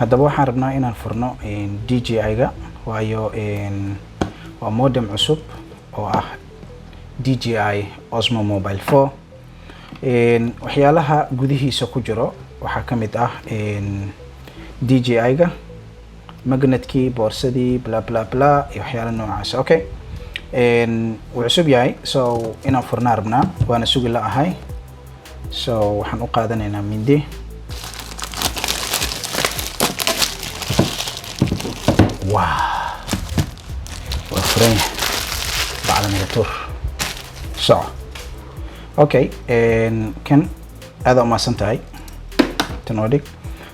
Haddaba waxaan rabnaa inaan furno DJI-ga, waayo waa modem cusub oo ah DJI Osmo Mobile 4. Waxyaalaha gudihiisa ku jiro waxaa ka mid ah DJI-ga, magnetkii, boorsadii, bla bla bla iyo waxyaala noocaas. Okay, wuu cusub yahay, so inaan furnaa rabnaa, waana sugi la ahay. So waxaan u qaadanaynaa mindi. Wow, waa furan yahay. Bacda naga tuur, soco. Okay, kan aada umahadsan tahay, tan oo dhig.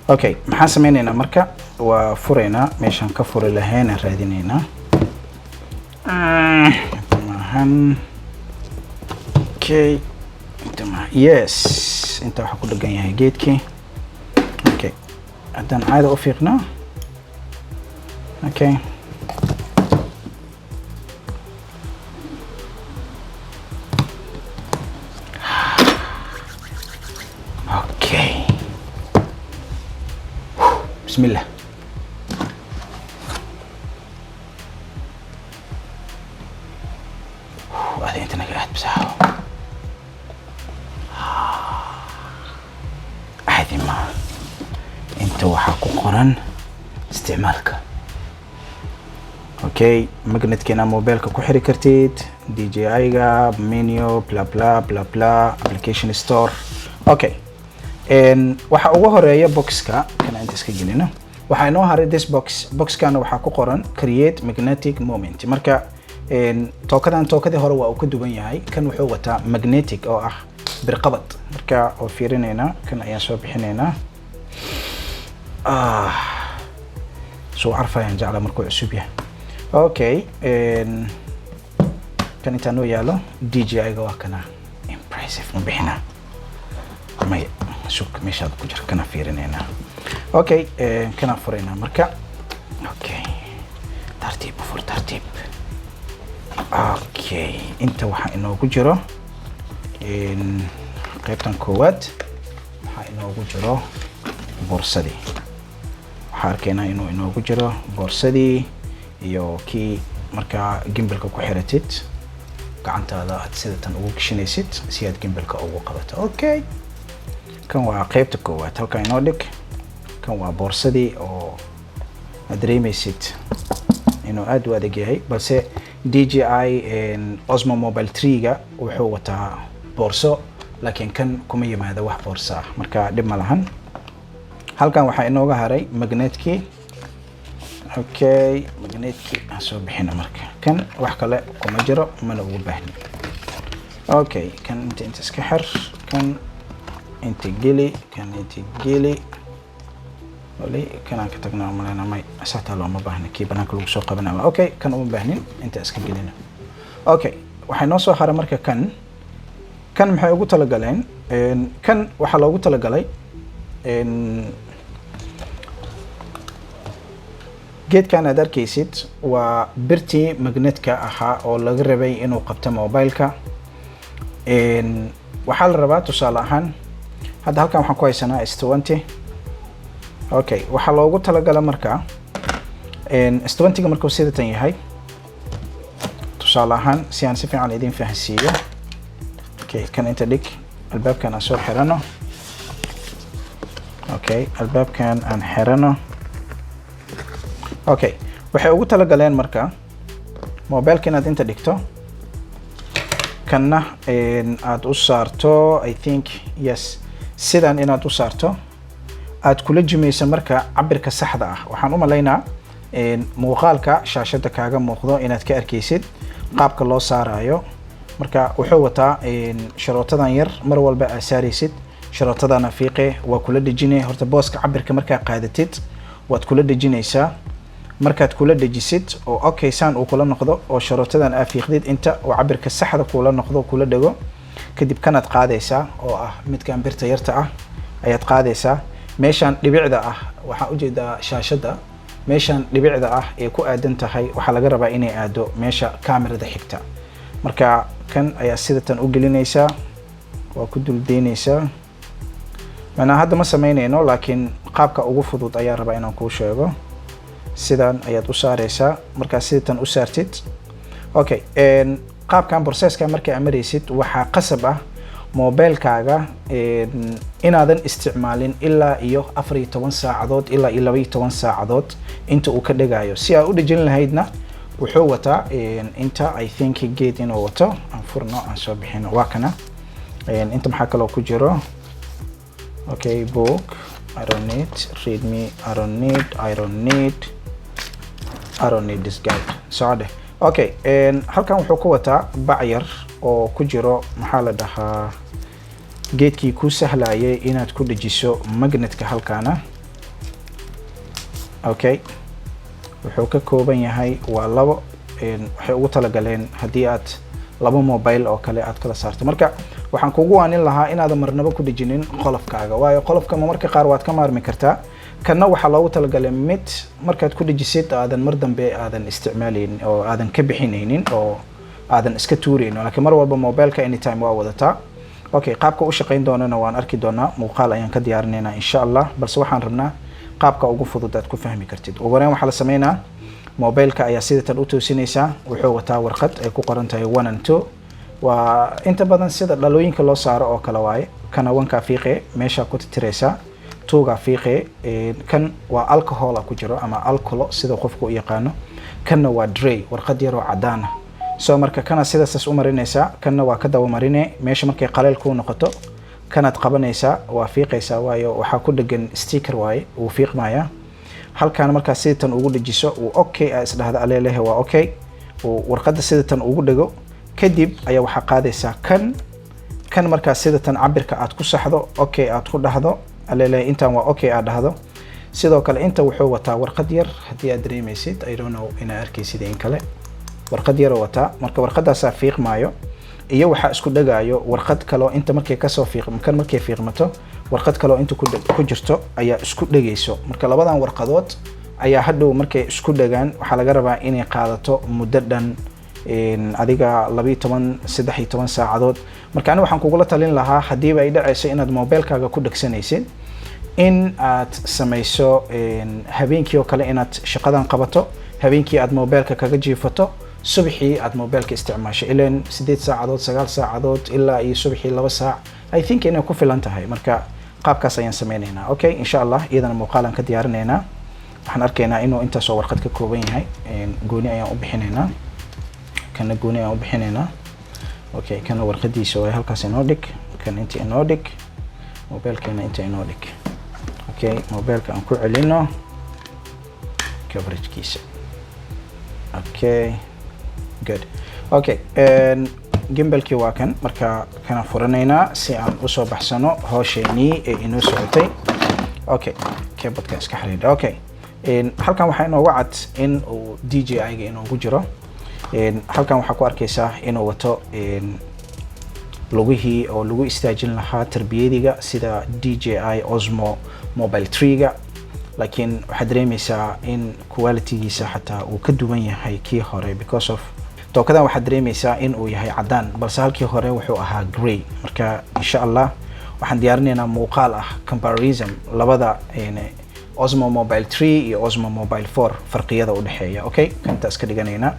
Okay, maxaan sameyneynaa marka? Waa fureynaa, meeshaan ka furi lahayn aan raadineynaa. Inta maahan. Okay, inta ma. Yes, inta waxaa ku dhagan yahay geedkii. Okay, haddaan caada u fiiqnaa. Okay, bismillah. Ada inta naga aad bisaaho, caadi ma. Inta waxaa ku qoran isticmaalka. Okay, magnetka inaad mobileka ku xiri kartid, DJI-ga, menu, bla bla bla bla, application store. Okay, waxa ugu horeeya boxka kana inta iska gelino. Waxaa inoo haray this box. Boxkana waxaa ku qoran "create magnetic moment". Marka tookadan tookadii hore waa uu ka duwan yahay. Kan wuxuu wataa magnetic oo ah birqabad. Marka oo fiirinaynaa, kan ayaan soo bixinaynaa. Ah, soo carfayaan jecla markuu cusub yahay. Okay, kan intaa noo yaalo DJI-ga waa kana. Impressive. Ma bixinaa? Maya, sug, meeshaad ku jira kana fiirinaynaa. Okay, kana furaynaa marka. Okay, tartiib u fur, tartiib. Okay, inta waxaa inoogu jiro qaybtan koowaad, waxaa inoogu jiro boorsadii. Waxaa arkaynaa inuu inoogu jiro boorsadii iyo kii markaa gimbalka ku xiratid, gacantaada aad sida tan ugu gashanaysid si aad gimbalka ugu qabato. Okay, kan waa qaybta koowaad, halkan inoo dhig. Kan waa boorsadii oo aad dareemeysid inuu aada u adag yahay, balse DJI Osmo Mobile 3-ga wuxuu wataa boorso, laakiin kan kuma yimaado wax boorso ah. Marka dhib ma lahan. Halkan waxaa inooga haray magnetkii. Okay, magnetkii aan soo bixino. Marka kan wax kale kuma jiro, mana ugu baahni. Okay, kan inta iska xir, kan inta geli, kan inta geli. Wali kanaan ka tagnaa umaleyna. May, asataa looma baahna, kii banaanka lagu soo qabanaya. Okay, kan uma baahnin, inta iska gelina. Okay, waxay noo soo haray marka kan. Kan maxay ugu talagaleen? Kan waxaa loogu talagalay geedkan aad arkeysid waa birtii magnetka ahaa oo laga rabay inuu qabto mobileka. Waxaa la rabaa, tusaale ahaan, hadda halkan waxaan ku haysanaa S20. Okay, waxaa loogu talagala marka S20-ga markuu sidatan yahay, tusaale ahaan, si aan si fiican idin fahansiiyo. Okay, kan inta dhig, albaabkan aan soo xirano. Okay, albaabkan aan xirano. Okay, waxay ugu talagaleen marka mobileka inaad inta dhigto, kanna aada u saarto, I think, yes, sidan inaad u saarto, aad kula jimayso marka cabirka saxda ah. Waxaan u malaynaa muuqaalka shaashadda kaaga muuqdo inaad ka arkeysid qaabka loo saarayo. Marka wuxuu wataa sharootadan yar. Mar walba aad saaraysid sharootadana fiiqe, waa kula dhejine. Horta booska cabirka markaa qaadatid, waad kula dhejinaysaa. Markaad kula dhejisid oo okay saan uu kula noqdo oo sharootadan aa fiiqdid inta oo cabirka saxda kula noqdo, kula dhego, kadib kanaad qaadaysaa oo ah midkan birta yarta ah ayaad qaadaysaa. Meeshaan dhibicda ah, waxaan ujeedaa shaashadda, meeshaan dhibicda ah ee ku aadan tahay waxaa laga rabaa inay aado meesha kamerada xigta. Marka kan ayaa sidatan u gelinaysaa, waa ku duldeynaysaa. Macnaa hadda ma sameynayno, laakiin Qaabka ugu fudud ayaa rabaa inaan kuu sheego. Sidan ayaad u saareysaa. Markaa sidatan u saartid, okay, qaabkan processka marka aad maraysid, waxaa qasab ah mobilekaaga inaadan isticmaalin ilaa iyo 14 saacadood ilaa iyo 12 saacadood inta uu ka dhegayo. Si aad u dhejin lahaydna, wuxuu wataa inta, I think, geed inuu wato. Aan furno, aan soo bixino. Waa kana. Inta maxaa kaloo ku jiro? Okay, book I don't need, read me I don't need, I don't need, I don't need this guide. Socode. Okay, halkan wuxuu ku wataa bac yar oo ku jiro, maxaa la dhahaa, geedkii kuu sahlayay inaad ku dhejiso magnetka halkaana. Okay, wuxuu ka kooban yahay waa labo. Waxay ugu talagaleen haddii aad laba mobile oo kale aad kala saarto. Marka waxaan kugu waanin lahaa inaadan marnabo ku dhejinin qolofkaaga, waayo qolofka marka qaar waad ka maarmi kartaa. Kanna waxaa loogu talagalay mid markaad ku dhejisid aadan mar dambe aadan isticmaaleynin oo aadan ka bixinaynin oo aadan iska tuureynin, laakiin mar walba mobileka anytime waa wadataa. Okay, qaabka u shaqeyn doonana waan arki doonaa, muuqaal ayaan ka diyaarinaynaa insha Allah, balse waxaan rabnaa qaabka ugu fudud aad ku fahmi kartid. Ugu horeyn waxaa la sameynaa, mobileka ayaa sidatan u toosinaysaa. Wuxuu wataa warqad ay ku qoran tahay one and two. Waa inta badan sida dhalooyinka loo saaro oo kale waaye. Kana one-kaa fiiqe, meeshaa ku titiraysaa, two-gaa fiiqe. Kan waa alcohol ku jiro ama alcolo sida qofku u yaqaano. Kanna waa dry, warqad yaroo cadaan ah. So marka kana sidaasaas u marinaysaa, kanna waa ka daba marine. Meesha markay qaleel kuu noqoto, kanaad qabanaysaa, waa fiiqaysaa, waayo waxaa ku dhegan sticker waaye, wuu fiiqmayaa. Halkaan markaa sidatan ugu dhejiso, uu okay a isdhahda, aleelehe waa okay, uu warqadda sidatan ugu dhego, kadib ayaa waxaa qaadaysaa kan. Kan markaa sidatan cabirka aad ku saxdo, okay aad ku dhahdo, aleelehe intaan waa okay aad dhahdo. Sidoo kale inta wuxuu wataa warqad yar, haddii aad dareemaysid, I don't know inaa arkaysid in kale, warqad yaroo wataa. Marka warqadaasaa fiiqmaayo iyo waxaa isku dhegaayo warqad kaloo inta markay kasoo fiiq, kan markay fiiqmato, warqad kaloo inta ku jirto ayaa isku dhegayso. Marka labadan warqadood ayaa hadhow markay isku dhegaan, waxaa laga rabaa inay qaadato muddo dhan adiga 12, 13 saacadood. Marka ani waxaan kugula talin lahaa, haddiiba ay dhacayso inaad mobilekaaga ku dhegsanaysid, in aad samayso habeenkii oo kale inaad shaqadan qabato, habeenkii aad mobileka kaga jiifato, subaxii aad mobileka isticmaasho. Ilan 8 saacadood, 9 saacadood ilaa iyo subaxii 2 saac, I think inay ku filan tahay. Marka qaabkaas ayaan sameyneynaa. Okay, insha Allah iyadana muuqaalaan ka diyaarinaynaa. Waxaan arkaynaa inuu intaasoo warqad ka kooban yahay. Gooni ayaan u bixinaynaa, kana gooni ayaan u bixinaynaa. Okay, kana warqadiisa waay, halkaas inoo dhig. Kan inta inoo dhig, mobilkeena inta inoo dhig. Okay, mobilka aan ku celino coveragekiisa. Okay, good. Okay, gimbalkii waa kan. Marka kana furanaynaa si aan usoo baxsano hoosheenii ee inoo socotay. Okay, keyboardka iska xiriidha. Okay, halkan waxaa inooga cad in uu DJI ga inoogu jiro. Halkan waxaa ku arkeysaa inuu wato lugihii oo lagu istaajin lahaa tarbiyadiga sida DJI Osmo Mobile 3-ga, laakiin waxaad dareemeysaa in qualitygiisa xataa uu ka duwan yahay kii hore, because of tookadan waxaad dareemeysaa in uu yahay caddaan, balse halkii hore wuxuu ahaa grey. Marka insha Allah waxaan diyaarinaynaa muuqaal ah comparison labada Osmo Mobile 3 iyo Osmo Mobile 4, farqiyada udhexeeya. Okay, kantaas ka dhiganaynaa.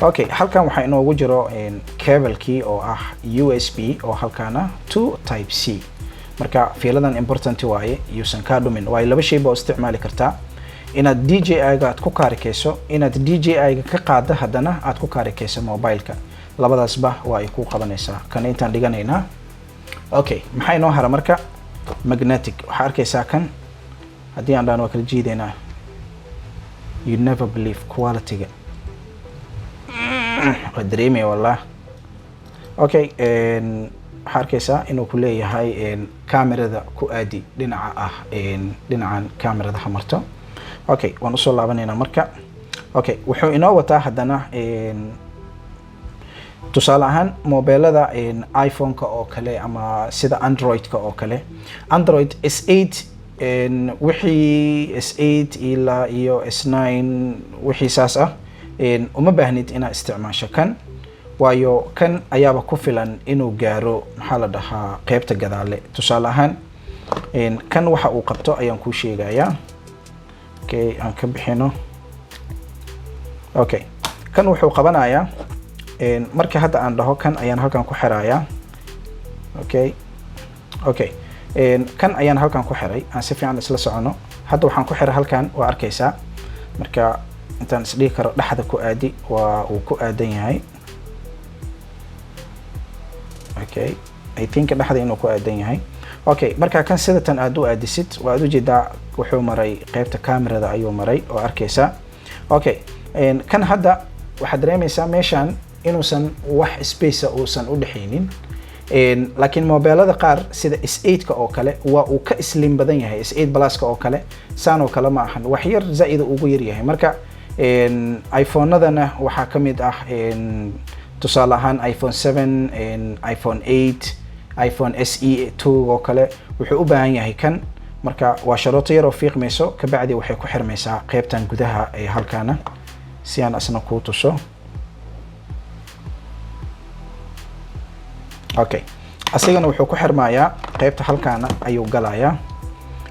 Okay, halkan waxaa inoogu jiro cablekii oo ah USB oo halkaana to Type C. Marka fiiladan important waaye, yuusan kaa dhumin, waayo laba shay baa u isticmaali kartaa: inaad DJI ga aad ku kaarikeyso, inaad DJI ga ka qaado, haddana aad ku kaarikeyso mobileka. Labadaasba waa ay ku qabanaysaa. Kana intaan dhiganaynaa. Okay, maxaa inoo hara marka? Magnetic. Waxaa arkaysaa kan, haddii aan dhaan waa kala jiidaynaa. You never believe quality-ga waa dareemaya wallah. Okay, waxaa arkaysaa inuu ku leeyahay camerada ku aadi dhinaca ah, dhinacan camerada ha marto. Okay, waan usoo laabanaynaa marka. Okay, wuxuu inoo wataa haddana, tusaale ahaan, mobeelada iPhone-ka oo kale ama sida Android-ka oo kale, Android S8, wixii S8 ilaa iyo S9, wixii saas ah, uma baahnid inaad isticmaasho kan, waayo kan ayaaba ku filan inuu gaaro, maxaa la dhahaa, qeybta gadaale. Tusaale ahaan Kan waxa uu qabto ayaan kuu sheegayaa. Okay, aan ka bixino. Okay, kan wuxuu qabanayaa, marka hadda aan dhaho kan ayaan halkan ku xirayaa. Okay, kan ayaan halkan ku xiray. Aan si fiican isla socono. Hadda waxaan ku xiray halkan, waa arkaysaa. Marka intaan isdhigi karo dhexda ku aadi, waa uu ku aadan yahay. Okay, I think dhexda inuu ku aadan yahay. Okay, marka kan sidatan aad u aadisid, waa aad ujeedaa, wuxuu maray qeybta camerada ayuu maray oo arkaysaa. Okay, kan hadda waxaad dareemaysaa meeshan inuusan wax space uusan u dhexaynin, laakiin mobeelada qaar sida S8-ka oo kale waa uu ka slim badan yahay. S8 Pluska oo kale saan oo kale ma ahan, wax yar zaa'id ugu yar yahay. Marka iPhone-adana waxaa ka mid ah, tusaale ahaan, iPhone 7, iPhone 8, iPhone SE 2 oo kale wuxuu u baahan yahay kan. Marka waa sharooto yaroo fiiqmayso, kabacdi waxay ku xirmaysaa qeybtan gudaha ee halkaana. Si aan asna kuu tuso. Okay, asigana wuxuu ku xirmayaa qeybta halkaana ayuu galayaa.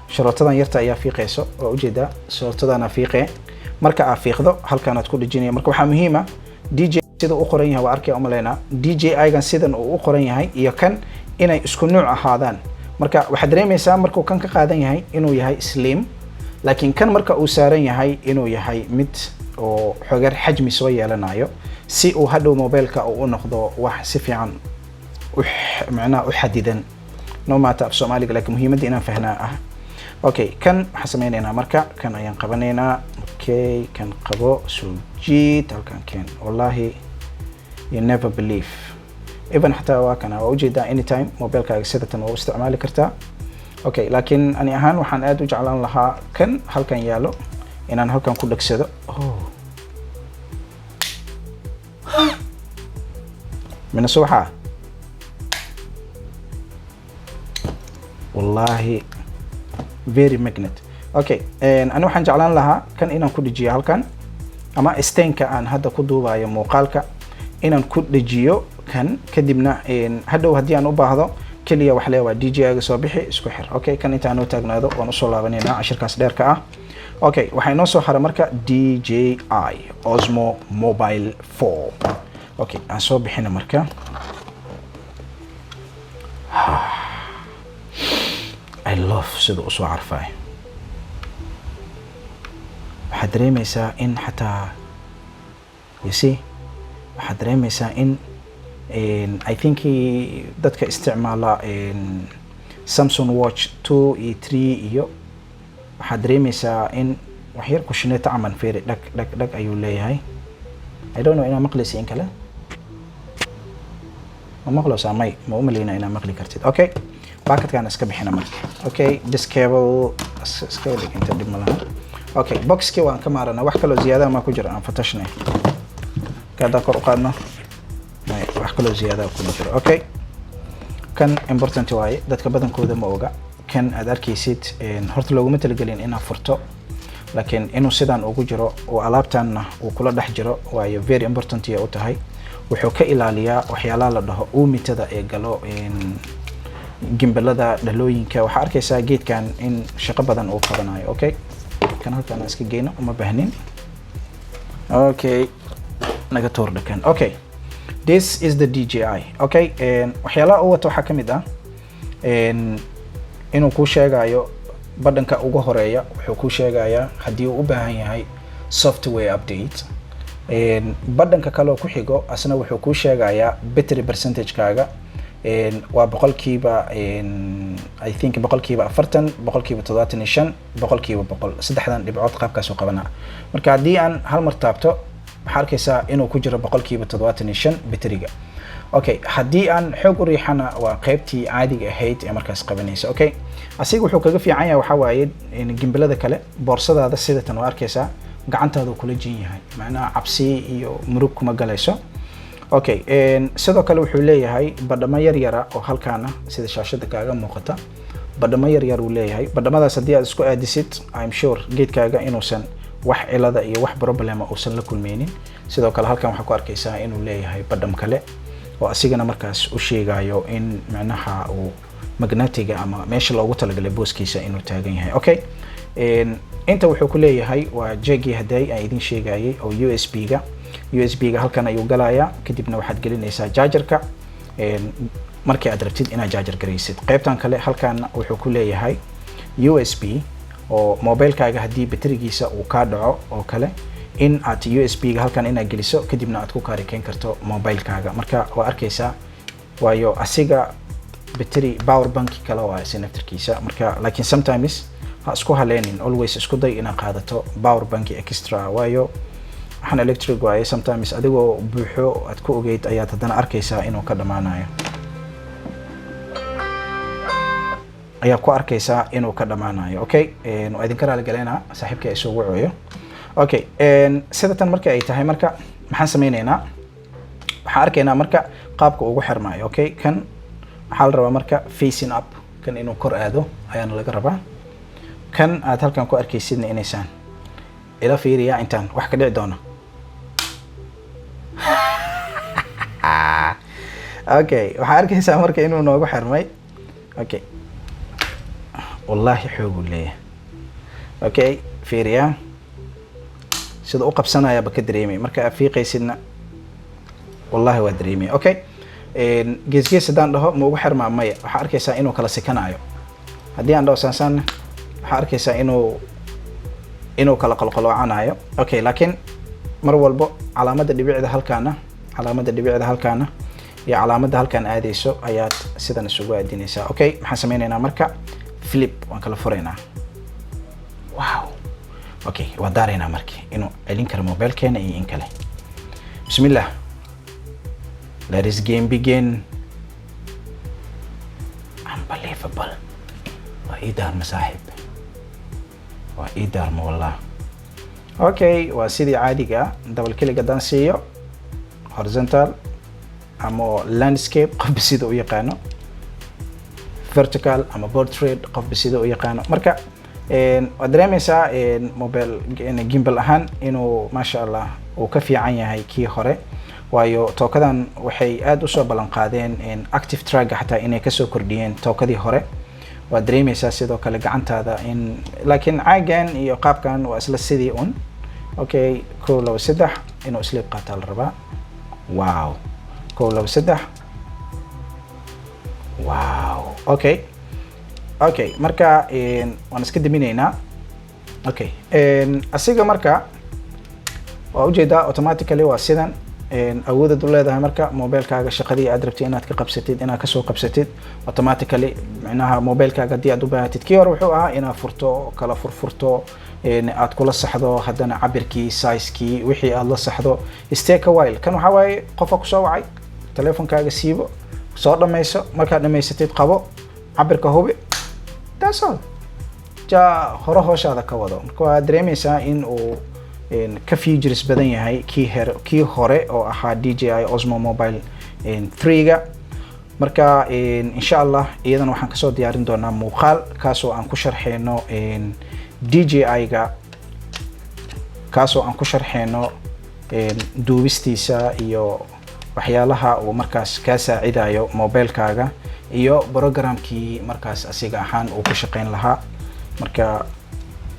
Sharootadan yarta ayaa fiiqayso, waa ujeedaa, sharootadana fiiqe. Marka aa fiiqdo, halkaanaad ku dhejinaya. Marka waxaa muhiima DJ sida u qoran yahay, waa arkaya umaleynaa, DJI-gan sidan uu u qoran yahay iyo kan inay isku nuuc ahaadaan. Marka waxaad dareemaysaa markuu kan ka qaadan yahay inuu yahay slim, laakiin kan marka uu saaran yahay inuu yahay mid oo xogar xajmi soo yeelanayo, si uu hadhow mobileka uu u noqdo wax si fiican macnaha u xadidan. No matter af Soomaaliga, laakiin muhiimadda inaan fahnaa ah. Okay, kan waxaan sameyneynaa, marka kan ayaan qabanaynaa. Okay, kan qabo, soo jiid, halkan keen. Wallahi, you never believe, even xataa waa kana, waa ujeedaa, anytime mobilkaaga sidatan waa u isticmaali kartaa. Okay, laakiin ani ahaan waxaan aad u jeclaan lahaa kan halkan yaalo inaan halkan ku dhegsado. Oh, mina subaxa, wallahi very magnet. Okay, ani waxaan jeclaan lahaa kan inaan ku dhejiyo halkan, ama stanka aan hadda ku duubayo muuqaalka inaan ku dhejiyo kan, kadibna hadhow haddii aan u baahdo keliya wax lee waa DJI-ga soo bixi, isku xir. Okay, kan intaan noo taagnaado, waan usoo laabanaynaa cashirkaas dheerka ah. Okay, waxaa inoo soo haray marka DJI Osmo Mobile 4. Okay, aan soo bixina. Marka I love sida usoo carfay. Waxaad dareemeysaa in xataa, you see, waxaad dareemeysaa in, I think, dadka isticmaala Samsung Watch 2 iyo 3 iyo waxaad dareemeysaa in wax yar kushineeto camal. Feeri, dhag dhag dhag ayuu leeyahay. I don't know inaa maqlaysa in kale. Ma maqlaysaa? May, ma umaleyna inaa maqli kartid. Okay, baakadkaan iska bixina marka. Okay, this cable iska dhig inta, dhib ma laha. Okay, boxkii waan ka maarana. Wax kaloo ziyaadaha maa ku jira? Aan fatashnay. Haddaa kor u qaadno, may, wax kaloo ziyaadaha kuma jiro. Okay, kan important waaye, dadka badankooda ma oga. Kan aad arkaysid horta looguma talagelin inaad furto, laakiin inuu sidaan ugu jiro oo alaabtanna uu kula dhex jiro waayo, very important ay u tahay. Wuxuu ka ilaaliyaa waxyaalaha la dhaho uumitada ee galo gimbalada, dhalooyinka. Waxaa arkaysaa geedkan in shaqo badan uu qabanayo. Okay, kan halkaan aan iska geyno, uma baahnin. Okay, naga tuur dhakan. Okay, this is the DJI. Okay, waxyaalaha uu wato waxaa ka mid ah inuu kuu sheegayo badhanka ugu horeeya. Wuxuu kuu sheegayaa haddii uu u baahan yahay software update. Badhanka kale oo ku xigo asna wuxuu kuu sheegayaa battery percentage-kaaga waa 100%, I think 40%, 75%, 100%, saddexdan dhibcood qaabkaasuu qabanaa. Marka haddii aan hal mar taabto, waxaa arkaysaa inuu ku jiro 75% batteriga. Okay, haddii aan xoog u riixana, waa qeybtii caadiga ahayd ee markaas qabanaysa. Okay, asiga wuxuu kaga fiican yahay waxaa waaye gimbalada kale, boorsadaada sidatan waa arkaysaa, gacantaada uu kula jin yahay, macnaha cabsi iyo murug kuma galayso. Okay, sidoo kale wuxuu leeyahay badhamo yar yara oo halkaana sida shaashada kaaga muuqata. Badhamo yar yar uu leeyahay. Badhamadaas haddii aad isku aadisid, I'm sure geedkaaga inuusan wax cilada iyo wax problema uusan la kulmeynin. Sidoo kale halkan waxaa ku arkaysaa inuu leeyahay badham kale oo asigana markaas u sheegayo in macnaha uu magnetiga ama meesha loogu talagalay booskiisa inuu taagan yahay. Okay, inta wuxuu ku leeyahay waa jackgii haday aan idin sheegayay oo USB-ga. USB-ga halkan ayuu galayaa, kadibna waxaad gelinaysaa chargerka markii aad rabtid inaad charge garaysid. Qaybtan kale halkan wuxuu ku leeyahay USB oo mobilekaaga haddii baterigiisa uu kaa dhaco oo kale, in aad USB-ga halkan inaad geliso, kadibna aad ku kaarikeyn karto mobilekaaga. Marka waa arkaysaa, waayo asiga battery power banki kale waa si naftirkiisa. Marka laakiin sometimes ha isku haleenin, always isku day inaad qaadato power banki extra, waayo waxaan electric waaye. Sometimes adigoo buuxo aad ku ogeyd ayaad haddana arkaysaa inuu ka dhamaanayo, ayaa ku arkaysaa inuu ka dhamaanayo. Okay, waa idinka raali galeynaa, saaxiibkii ay isugu wacayo. Okay, sida tan marka ay tahay, marka maxaan sameyneynaa? Waxaan arkaynaa marka qaabka ugu xirmaayo. Okay, kan waxaa la rabaa marka facing up, kan inuu kor aado ayaana laga rabaa. Kan aad halkan ku arkaysidna inaysaan ila fiiriya intaan wax ka dhici doono. Okay, waxaa arkaysaa marka inuu noogu xirmay. Okay, wallahi xooguu leeyahay. Okay, fiiriya sida u qabsanayaaba ka dareemay. Marka aad fiiqaysidna wallahi waa dareemay. Okay, gees gees haddaan dhaho, ma ugu xirmaa? Maya. Waxaa arkaysaa inuu kala sikanayo. Haddii aan dhaho saansaanna, waxaa arkaysaa inuu kala qalqaloocanayo. Okay, laakiin mar walbo calaamadda dhibicda halkaana, calaamadda dhibicda halkaana iyo calaamadda halkaan aadeyso ayaad sidan isugu aadinaysaa. Okay, maxaan sameyneynaa marka? Flip, waan kala furaynaa. Wow, okay, waa daaraynaa marki inuu celin karo mobilekeena iyo in kale. Bismillah, let us game begin. Unbelievable, waa ii daarma saaxiib, waa ii daarma wallah. Okay, waa sidii caadiga. Double click haddaan siiyo, horizontal ama landscape, qofba sida u yaqaano, vertical ama portrait, qofba sida u yaqaano. Marka waad dareemeysaa mobile gimbal ahaan inuu, maasha Allah, uu ka fiican yahay kii hore, waayo tookadan waxay aada usoo ballan qaadeen active track xataa inay kasoo kordhiyeen tookadii hore. Waad dareemeysaa sidoo kale gacantaada in, laakiin caagan iyo qaabkan waa isla sidii un. Okay, kow, laba, saddex, inuu sleep qaataa la rabaa. Wow, kow, laba, saddex, wow. Okay, marka waan iska daminaynaa. Okay, asiga marka waa ujeedaa, automatically waa sidan awoodad u leedahay. Marka mobilekaaga shaqadii aad rabtid inaad ka qabsatid, inaad kasoo qabsatid automatically, micnaha mobilekaaga haddii aad u baahatid. Kii hore wuxuu ahaa inaad furto, kala furfurto, aad kula saxdo, haddana cabirkii, sizekii, wixii aad la saxdo, stake a while. Kan waxaa waaye qofa kusoo wacay, telefonkaaga siibo, soo dhamayso. Markaad dhamaysatid, qabo, cabirka hubi, that's all, ja hore hooshaada ka wado. Marka waad dareemeysaa in uu ka features badan yahay kii hore oo ahaa DJI Osmo Mobile 3-ga. Marka insha Allah iyadana waxaan kasoo diyaarin doonaa muuqaal kaasoo aan ku sharxeyno DJI-ga, kaasoo aan ku sharxeyno duubistiisa iyo waxyaalaha uu markaas kaa saacidayo mobilekaaga iyo programkii markaas asiga ahaan uu ku shaqeyn lahaa. Marka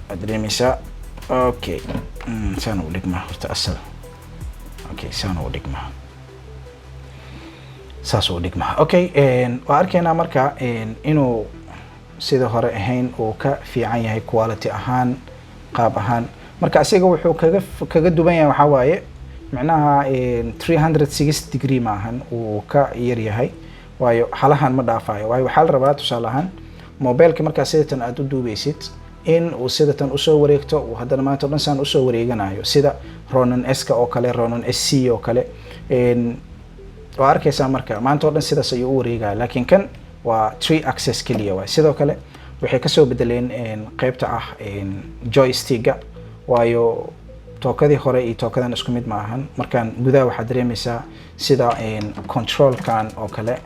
waad dareemeysaa. Okay, saan u dhigmaa horta asal. Okay, saan u dhigmaa, saas u dhigmaa. Okay, waa arkaynaa marka inuu sida hore ahayn, uu ka fiican yahay quality ahaan, qaab ahaan. Marka asiga wuxuu kaga duwan yahay waxaa waaye, micnaha 360 degree maahan, uu ka yar yahay, waayo halahan ma dhaafayo. Waayo waxaa la rabaa, tusaale ahaan, mobileka markaa sidatan aada u duubeysid in uu sidatan usoo wareegto, uu haddana maanta o dhan saan usoo wareeganayo, sida Ronin S-ka oo kale, Ronin SC oo kale. Waa arkeysaa marka maanta o dhan sidaas ayuu u wareegaya, laakiin kan waa three axis keliya waay. Sidoo kale waxay kasoo bedeleen qeybta ah joystick-ga, waayo tookadii hore iyo tookadan isku mid ma ahan. Markaan gudaha waxaad dareemeysaa sida controlkan oo kale,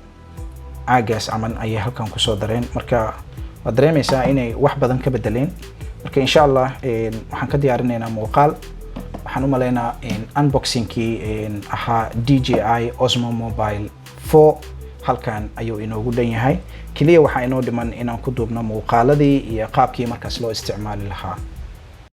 caagaas caman ayay halkan kusoo dareen. Marka waad dareemeysaa inay wax badan ka bedeleen. Marka insha Allah waxaan ka diyaarinaynaa muuqaal. Waxaan u malaynaa unboxingkii ahaa DJI Osmo Mobile 4 halkaas ayuu noogu egyahay. Halkan ayuu inoogu dhan yahay. Keliya waxaa inoo dhiman inaan ku duubno muuqaaladii iyo qaabkii markaas loo isticmaali lahaa.